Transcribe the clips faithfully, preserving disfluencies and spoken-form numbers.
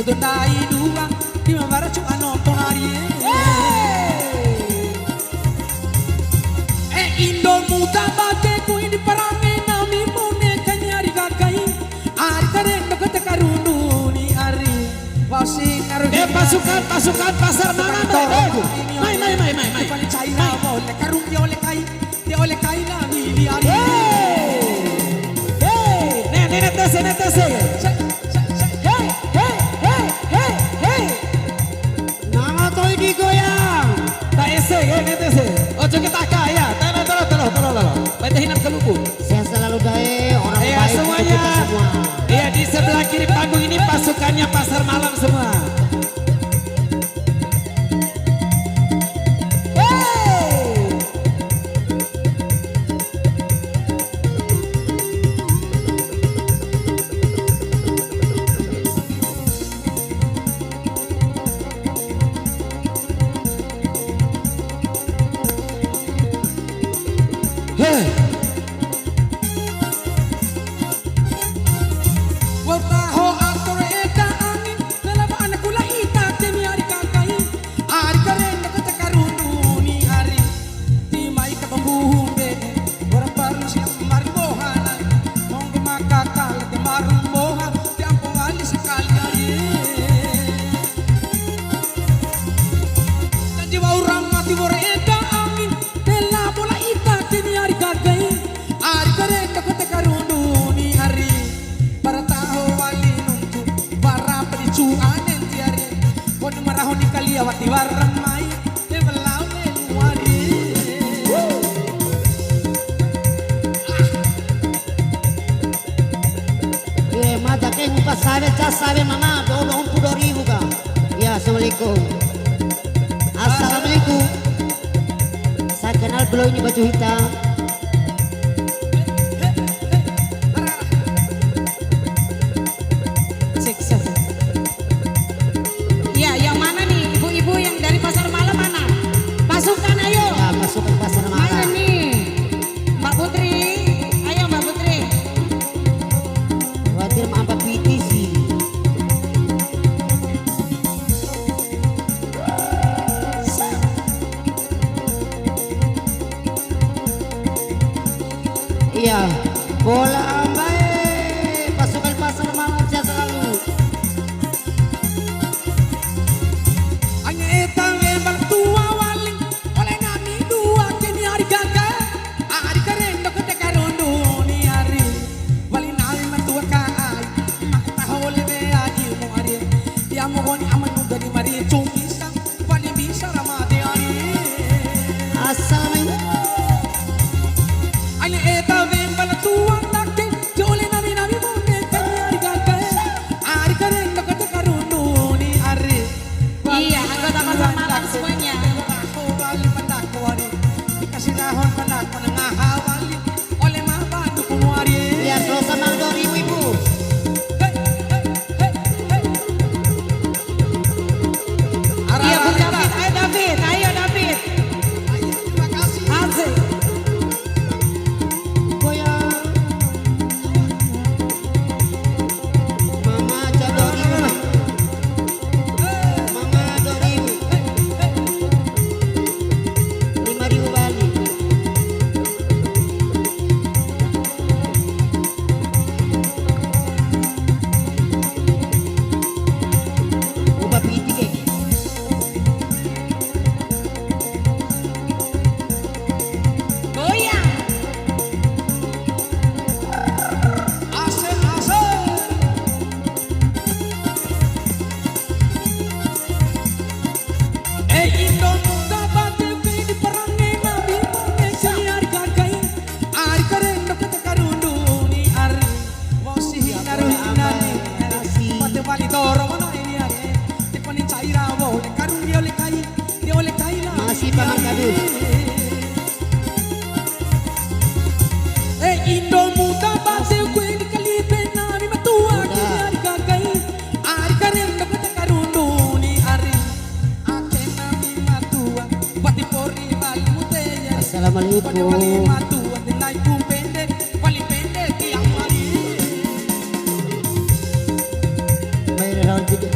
Dondai dua, di ma wara cu ano tonari. E indo muda bade ku ini parange nami mone kani ari gagai. Ari karendo kata karundu ni ari. Wasi naru. Eh, pasukan, pasukan Pasar Malam, eh, eh. Mai, mai, mai, mai, mai. Mai. Karung dia oleh kai. Dia oleh kai nami liari. Hei! Hei! Nene, nene, tese, nene, tese. Hei, hei, hei, hei, hei. Nanga to'i di goyang. Ta ese, ya, nene, tese. Ojo ke taka, ya. Tolo, tolo, tolo, tolo, tolo. Baita hinap ke lubu. Sehat selalu, Dae. Orang baik untuk kita semua. Iya, di sebelah kiri panggung ini pasukannya Pasar Malam semua. Wa'u taho ator eda angi, lala ba ana kula ita teni ari kakai, ari karenda kata karundu ni ari, ti mai ka bambuhu mbede, ora parlu si mari boha nai, monggo maka kala te maru boha, te ampo wali sakali ari. Janji wa'ura mati wa'ura eda angi, Bela bola ita tini ari gagai, ari karenda kota karundu ni ari. Bara taho wali nuntu, bara pelicu anen tiari. Kone maraho ni kalia wati wara mai, e belau le luari. Eh, mada ke ngupa sawe, cas sawe mama, dua, dua puluh dua ribu ka. Ya, assalamualaikum. Assalamualaikum. Saya kenal beliau ini baju hitam. Cek, cek. Iya, yang mana nih? Ibu-ibu yang dari Pasar Malam mana? Pasukan, ayo. Ya, pasukan Pasar Malam. Mana nih? Mbak Putri, ayo Mbak Putri. Khawatir ma apa piti sih. Iya, bola ambae, pasukan Pasar Malam sehat selalu. Ange eta wembar tua wali, oleh nami dua keni ari gaga, ari karendo kete karondo ni ari. Wali nami matua ka ai, maka taho le be ai mu ari. Dia mohon aman dari mari cumi sa. Pani bisa ra made ari. Asal main. Aina eta wemba la tua ndake, jole nami nami mone kani ari kaka. Ari karenda kata karundu ni ari. Iya, anggota Pasar Malam semuanya. Raho wali pandako ari. Dikasih rahon pandako nengah wali. Oleh ma bantu kumu ari. Iya, seratus lima puluh ribu, Ibu. Hei, hei, hei, hei. Iya, Bung David. Ayo, David. Ayo, David. Ayo, terima kasih. Asik. Goyang. Mama, jadori, Mama. Mama, jadori. Lima ribu bali. Upa piti ke. Goyang. Asik, asik. E indo muda bade pe di parange nami mone si ari gagai. Ari karendo kata karundu ni ari. Wau si hinaru hinani. Pate wali doro mana ini ari. Te pani caira wo le karung dia le kai. Dia le kai la. Masih paman kadus. E indo muda bade kue di kalipe nami matua kini ari gagai. Ari karendo kata karundu ni ari. Ake nami matua, wati pori wali mute ya. Assalamualaikum. Wati wali matua, tinai kumpende, wali pende tiang wali. Mai rehau juga.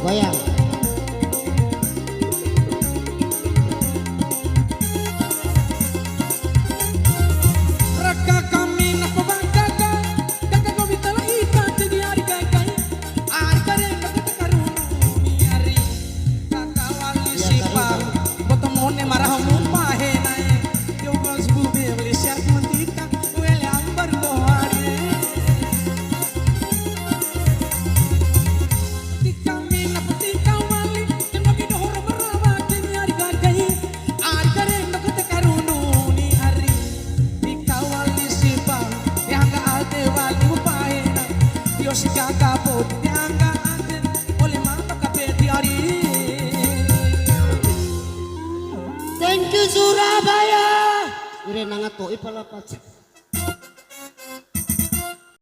Wayang. Raka kami na pabangkaka, kaka kau bitala ita jadi ari kai kai. Ari kare na kata karunu ni ari. Kaka wali sipa, boto mone maraho mupa henae. Yo mas bube beli siap mentita, wele ambar bohare. Tika mina putika wali, jenggo mi doho ra marawa, kini ari gagai. Ari kare na kata karunu ni ari. Tika wali sipa, yanga ate wali upaena. Yo si gaga bot, yanga ate, ole mama kapeti ari. Thank you, Surabaya. Ire nanga to'i pala paca.